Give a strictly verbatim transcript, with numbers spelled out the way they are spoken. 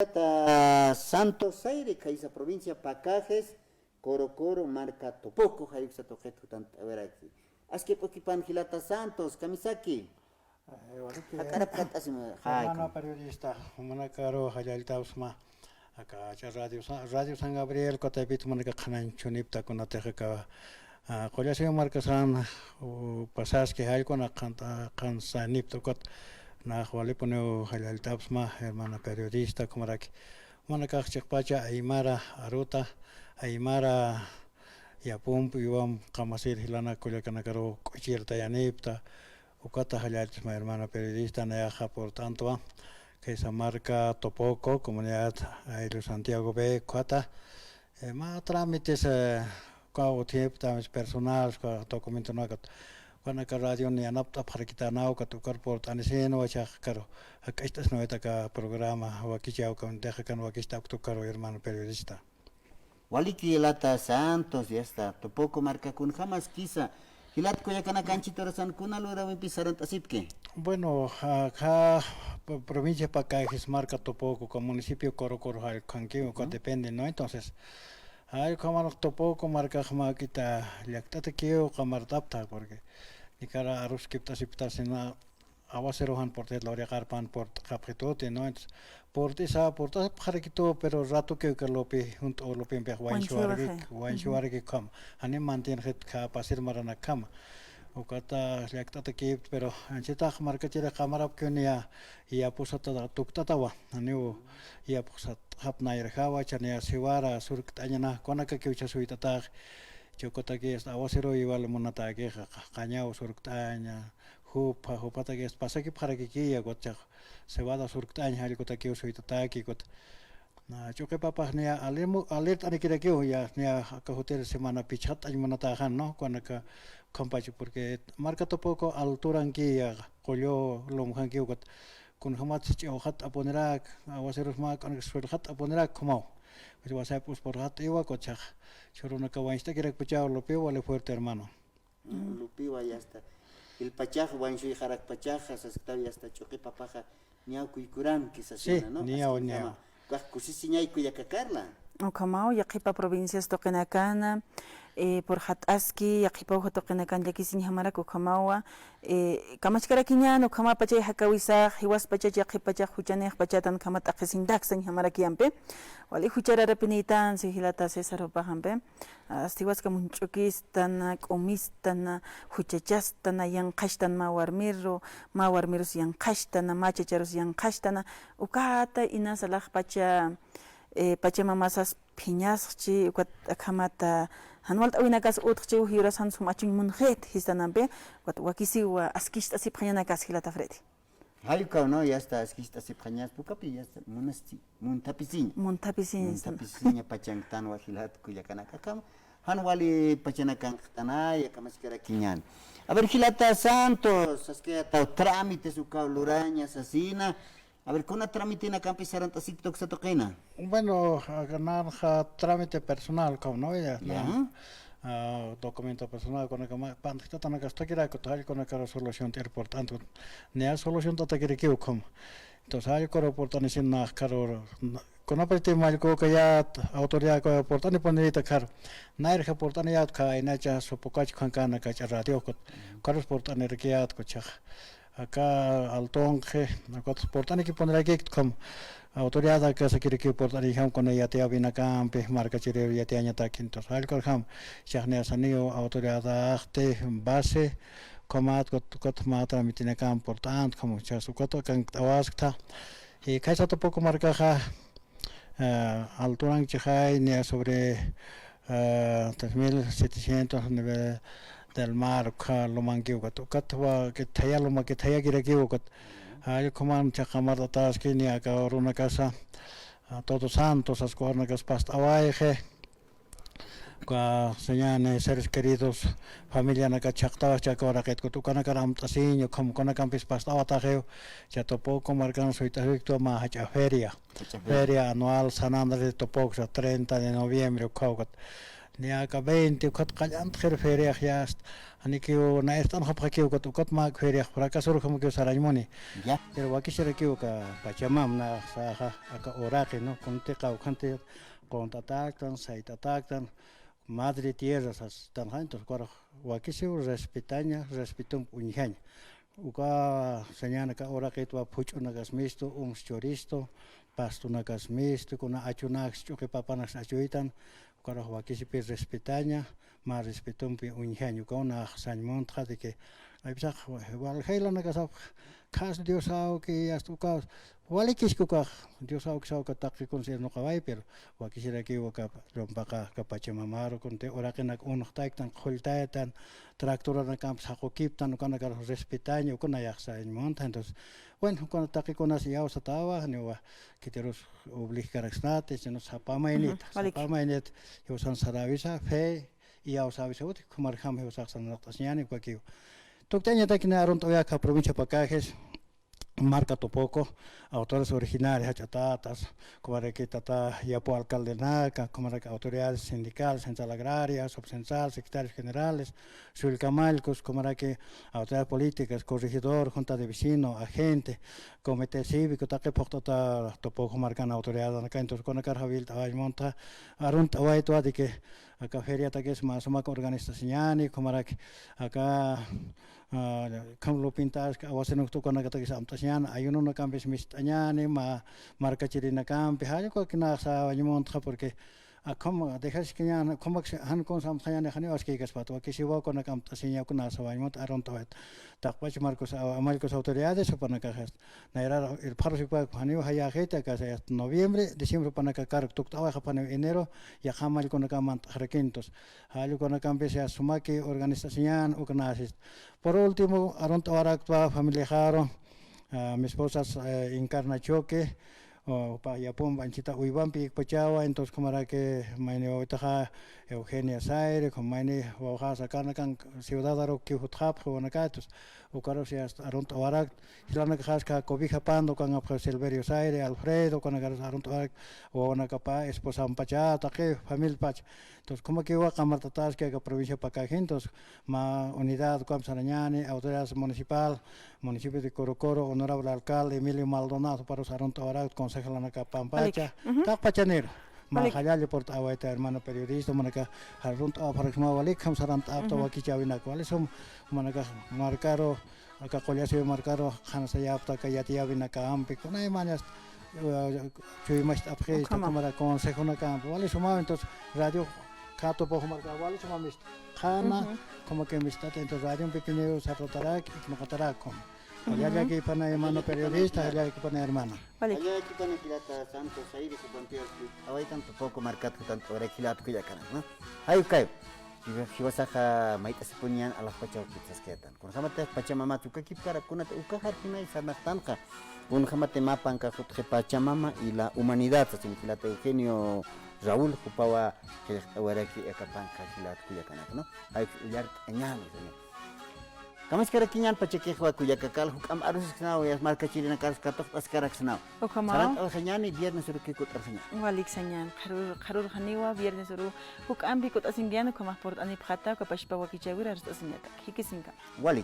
Jilata Santos Sayri, khaysa provincia Pacajes, Corocoro, marka Topoco, jay uksa tuqit jutant'awayaraksi. Aski p'ukipan jilata Santos, kamisaki. Eh, igual que Jakanap jat'asima, hermano jayku. Periodista, jumanakaru jallalltapxsma, aka cha Radio Sa-, Radio San Gabriel, Coatepec, jumanaka qhanañchhunipta kunatix aka, ah, Qullasuyu markasan, u, pasaski jallkuna qhanta, qhansanipta ukat, nax walipuniw jallalltapxsma, hermana periodista, jumaraki. Jumanakax chiqpacha aymara aruta, aymara yapump iwam qamasir jilanak kullakanakaru k'uchirtayanipta, ukata jallalltapxsma hermana periodista, nayaxa purt'antwa, khaysa marka Topoco, comunidad Ayllu Santiago B, ukhata, eh, mä trámites, eh, uka utjip, trámites personales, uka documentonaka, ukanaka radion yanapt'apxarakitanaw, ukat ukar purt'anisinwa, jichhax akaru jak'acht'asnawayta aka programa, wakichäw, ukanakax wakicht'apkta ukaru, hermano periodista. Waliki jilata Santos, ya está. Topoco marka kunjamas kisa. Jilat kullakanaka anchhit urasan kuna lurawimpi sarant'asipki. Bueno, acá, p-, provincia Pacajes, marka Topoco, con municipio Corocoro, jallkhankiw, ujú, depende, ¿no? Entonces, jallkhamarux Topoco markax mä juk'ita llakt'atakiw qamart'apta, porque nikara aruskipt'asipkta sina aguacero jan purt'it, lawraqarpan purt'apxituti, ¿no? Entonces, purt'isa, purt'apxarakitu, pero ratukiw uka lupi, junt'u lupimpix wañsuwaraki, wañsuwaraki ukham. Janiw mantienxit kha pasir maranakjama. Ukata llakt'atakipta, pero anchhitax markachirix qamarapkiw niya, yapusata tukt'atawa, janiw yapusat japnayrajawa, jichha niya siwara surkt'añana, kunakakiw jichha suyt'atax, jichha ukataki aguacero igual munatäkixa, qa-, qañaw surkt'aña, jupha, juphataki pasakipxarakikiya, ukat jichhax cebada surkt'añ jallkutakiw suyt'ataki, ukat, na, ch'uqi papax niya alimu-, alirt'anikirakiw, ya, niya aka jutir semana pichxatt'añ munatäxan, ¿no? Kunaka ukhampach, porque marka Topoco alturankiya, qullu lumjankiw, ukat kunjamatsa ch'iwxatt'apunirak, aguacerosma kunaka suelxatt'apunirak ukhamaw. Ukat wasayp uspurxatt'iwa, ukat jichhax chhurunaka wañcht'akirakpachaw lupiw, wali fuerte, hermano. Lupiwa, ya está. Jilpachax wañsuyxarakpachaxa sasktaw, ya está, ch'uqi papaxa niyaw kuykuramki sasina, ¿no? Niyaw, niyaw. Ukax kusisiñay kullaka Carla. Ukhamaw, yaqhipa provincias tuqinakana, eh, purxat'aski, yaqhipa uja tuqinakan llakisiñjamarak ukhamawa, eh, kamachkarakiñän, ukhamapachay jakawisax, jiwaspachachi, yaqhipachax, juchanïxpachatan, ukhama t'aqhisiñ taksañjamarak yampi. Wali juchararapinïtansi, jilata César, jupax ampi. Asta jiwaskam uñch'ukistana, k'umistana, juchachastana, yanqhastana mä warmiru, mä warmirus yanqhastana, mä chacharus yanqhastana, ukata inas alaxpacha, eh, pachamamasas phiñasxchi, ukat akhamata jan walt'äwinakas utxchi, uj yuras jan sum achuñ munxit, jistanampi, ukat wakisiwa askicht'asipxañanakas, jilata Freddy. Jallkaw, ¿no? Ya está, askicht'asipxañas, ukapi, ya está, munasti, munthapisiña. Munthapisiña. Munthapisiña pachanktanwa jilat kullakanaka, akham jan wali pachanakanxtanaya, kamachkarakiñän. A ver, jilata Santos, saskayataw trámites ukaw luraña sasina. A ver, kuna trámitenakampis sarant'asipkta uksa tuqina. Bueno, a-, nanxa trámite personal, ¿cómo no? Ya, ya. Ah, documento personal, kunakama, pantjtatanakastakiraku, jallkunakaru solución t'ir purt'antu. Niya solución t'atakirakiw ukham. Entonces, jallkaru purt'anisin naxkaru, na-, kunapachatï mallkuka ya autoridad ka purt'anipunirïta khar. Nayrja purt'aniyät kha, aynacha supukach khankanaka cha radio kut. Karus purt'anirakiyät kuchax. Aka altunxi, ukat purt'anikipunirakikt ukham. Autoridad aka sakirakiw purt'aniyjam kuna yatiyäwinakampi, markachiriru yatiyañatak, entonces jallkurjam, jichhax niya saniw autoridadaxti base, ukhamat ukat, ukat mä tramitenakam purt'ant, ukham jichhax ukat ukankt'awaskta. Y khaysa Topoco markaxa, eh, alturanchixay niya sobre, eh, tres mil setecientos nivel del mar, ukha lumankiw ukat, ukat wa kithaya luma kithayakirakiw ukat. Jall ukhaman chaqamart'ataski niya aka urunakasa, ah, Todos Santos, askuwanakas past'awayxi. Uka señani seres queridos, familianaka chhaqtawax chaka uraqit kut, ukanakar amt'asiñ, ukham, ukanakampis past'awataxiw, cha Topoco markan suyt'asiktwa mä jach'a feria. Jach'a feria. Feria anual San Andrés de Topoco, sa treinta de noviembre, ukhaw kut. Niya aka veinte, ukat qallantxir feriax ya hasta. Janikiw na irt'anxapxakiw ukat, ukat mä feriax fracasorjamakiw sarañ muni. Ya. Pero wakisirakiw aka Pachamam naxsaxa, aka uraqi, ¿no? Kuntiqa ukhanti qunt'atäktan, sayt'atäktan, madre tierra sasitanxa, entonces, ukarux wakisiw respetaña, respetomp uñjaña. Uka sañäni aka uraqitwa phuch'unakas mistu, ums churistu, pastunakas mistu, kuna achunaks, ch'uqi papanaks achuytan, ukarux wakisipi respetaña, mä respetompi uñjaña, ukaw nax sañ muntxa de que, ay, pues, wal jaylanakasapx, khas Dios awki, hasta ukaw, walikiski ukax, Dios awki sawka taqi kunsi nuqaway, pero wakisirakiw aka llumpaqa, aka Pachamamaru, kunti uraqinak unxtaytan, qhulltaytan, tractoranakampis jaqukiptan, ukanakar respetaña, uka nayax sañ munta. Entonces, bueno, ukan taqikunas iyawsatawa, janiwa khitirus obligkaraksnati, sino sapa maynit, ujú, walik, sapa maynit, iyawsan saräwisa, fe, iyawsäwisa, uti, ukhamarjam iyawsax sarnaqt'asiñäni, ukakiw. Tukt'añataki na arunt'awayä aka provincia Pacajes, marka Topoco, autores originarios, jach'a tatas, ukhamaraki tata yapu alcaldenaka, ukhamaraki autoridades sindicales, central agraria, subcentral, secretarios generales, sullka mallkus, ukhamaraki autoridades políticas, corregidor, junta de vecino, agente, comité cívico, taqi phuqt'ata Topoco markan autoridadanaka, entonces, ukanakar jawillt'awañ munta, arunt'awaytwa de que aka feriatakis mä sumak organizt'asiñäni, ukhamaraki aka ah, kham lupintask, awasinux ukanakatakis amt'asiñäni, ayununakampis mist'añäni, mä markachirinakampi, jall ukanak sawañ muntxa, porque akham dejaskiñäni, ukhamak jan kunsa amt'añäni, janiw askïkaspat, wakisiwa ukanak amt'asiña, ukanak sawañ munt, arunt'awayt. Taqpach markus, a-, mallkus autoridades, jupanakax, nayrar irpxarusipa, janiw jayäxiti, aka noviembre, diciembre, jupanaka karuk tukt'awayxapaniw enero, yaqha mallkunakam mant'axarakintus. Jall ukanakampis ya sumaki organizasiñän, ukanakis. Por último, arunt'awaraktwa familiaxaru, ah, mi esposa, eh, Encarna Choque, o, pa, yapump anchita uywampi ikpachawa, entonces, ukhamaraki mayni wawitaxa Eugenia Zaire, ukham mayni wawxasa kanakan ciudad arukiw jutxapxi, wawanaka, entonces, ukarus ya arunt'awarakt, jilanakaxaska Cobija Pando, ukanakapxi Silverio Zaire, Alfredo, ukanakarus arunt'awarakt, wawanakapa, esposampachä, taqi familiapacha. Entonces, ukhamakiwa qamart'ataski aka provincia Pacaje, entonces, mä unidad ukamp sarañäni, autoridades municipal, municipio de Corocoro, honorable alcalde Emilio Maldonado, juparus arunt'awarakta, concejalanaka pampacha, ujú, taqpachanir. Mä jallalla purt'awayta, hermano periodista, jumanaka arunt'awapxaraksma, walikham sarant'apxta, ujú, wakichäwinak, wali sum, jumanaka markaru, aka Qullasuyu markaru qhanasayapxta aka yatiyäwinakampi, kunaymañas, eh, chuymacht'apxista, ukhamam, ukhamarak consejonakampi, wali sumaw, entonces, radio Katupu marka, wali sumamista. Qhana, ujú, ukhamaki mist'ata, entonces, radiompi piniw sartatarak, iknaqatarak, ukham. Ujú. Jallallakipana, hermano periodista, jallallakipana, hermana. Vale. Jallallakipana, jilata Santos Aire, jupantiw, awaytan Topoco markat, jutan, ora jilat kullakanaka, ¿no? Ay, ukay. Jiwa-, jiwasaxa mayt'asipuniñan alaxpachaw kitsaskaytan. Kunjamatix Pachamamata ukakipkara kunata ukaxar jimay sarnaqtanqa. Kunjamatix mä panka jutxi Pachamama y la humanidad, sasin jilata Eugenio Raúl, jupawa qillqt'awaraki aka panka jilat kullakanaka, ¿no? Jayp'us ullart'añäni, ¿no? Kamaskarakiñän pachakixa kullakakal, juk'amp arusisknaw, markachirinakar katuqt'askaraksnaw. Ukhamaw. Sarant'awayxañäni, viernes uruki kut'arxañäni. Walik sañän, qharur, qharurxaniwa, viernes uru juk'ampi kut'asinkayän, ukhamax purt'anipxäta, uka pachpa wakichäwir arst'asiñatak. Jikisiñkama. Walik,